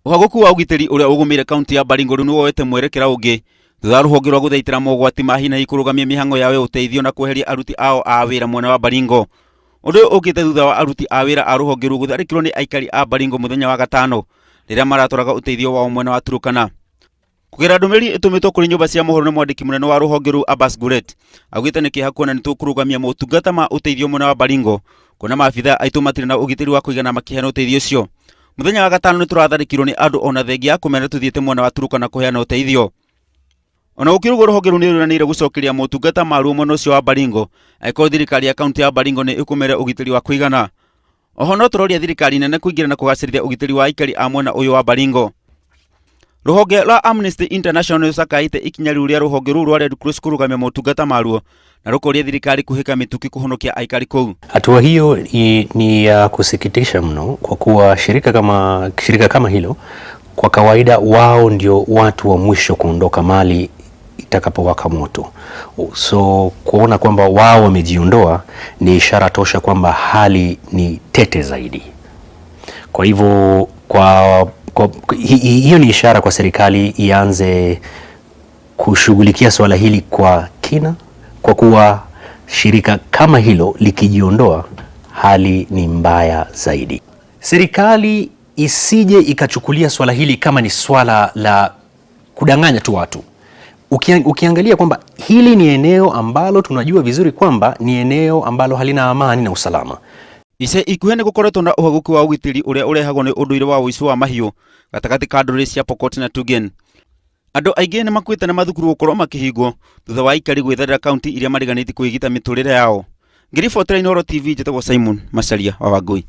Ũhagũku wa ũgitĩri ũrĩa ũgũmĩire kaunti ya Baringo rĩu nĩwoete mwerekera ũngĩ thutha wa rũhonge rwa gũthaitĩra mogwati ma hi na hi kũrũgamia mĩhang'o yao ya ũteithio na kweheria aruti ao a wĩra mwena wa Baringo. Ũndũ ũyũ ũkĩte thutha wa aruti a wĩra a rũhonge rũu gũtharĩkĩrwo nĩ aikari a Baringo mũthenya wa gatano rĩrĩa maratwaraga ũteithio wao mwena wa Turkana. Kũgerera ndũmĩrĩri ĩtũmĩtwo kũrĩ nyũmba cia mohoro nĩ mwandĩki mũnene wa rũhonge rũu Abbas Gulet, augĩte nĩ kĩeha kuona nĩ tũkũrũgamia motungata ma ũteithio mwena wa Baringo kuona maabithaa aitũ matirĩ na ũgitĩri wa kũigana makĩheana ũteithio ũcio. Mũthenya wa gatano nĩ tũratharĩkirwo nĩ andũ ona thengia ya kũmera tũthiĩte mwena wa Turkana kũheana ũteithio. Ona gũkĩrĩ ũguo rũhonge rũu nĩ rwĩranĩire gũcokeria motungata maruo mwena ũcio wa Baringo angĩkorwo thirikari ya kaunti ya Baringo nĩ ĩkũmere ũgitĩri wa kũigana. Oho no tũroria thirikari nene kũingĩra na kũgacĩrithia ũgitĩri wa aikari a mwena ũyũ wa Baringo. Rũhonge rwa Amnesty International nĩ rũcakaĩte ikinya rĩu rĩa rũhonge rũu rwa Red Cross kũrũgamia motungata maruo na rũkoria thirikari kũhĩka mĩtũkĩ kũhonokia aikari kũu. Hatua hiyo ni ya kusikitisha mno kwa kuwa shirika kama hilo kwa kawaida wao ndio watu wa mwisho kuondoka mali itakapowaka moto. So kuona kwamba wao wamejiondoa ni ishara tosha kwamba hali ni tete zaidi. Kwa hivyo hiyo ni ishara kwa serikali ianze kushughulikia suala hili kwa kina, kwa kuwa shirika kama hilo likijiondoa, hali ni mbaya zaidi. Serikali isije ikachukulia swala hili kama ni swala la kudanganya tu watu. Ukiangalia kwamba hili ni eneo ambalo tunajua vizuri kwamba ni eneo ambalo halina amani na usalama. Ica ikuhĩ nĩ gũkoretwo na ũhagũku wa ũgitĩri ũrĩa ũrehagwo nĩ ũndũire wa ũici wa mahiũ gatagatĩ ka ndũrĩrĩ cia Pokot na Tugen. Andũ aingĩ nĩ makuĩte na mathukuru gũkorwo makĩhingwo thutha wa aikari gwĩtharĩra kaunti iria mariganĩtie kwĩgita mĩtũrĩre yao. Ngĩribotera Inooro TV, njĩtagwo Simon Macharia wa Wangui.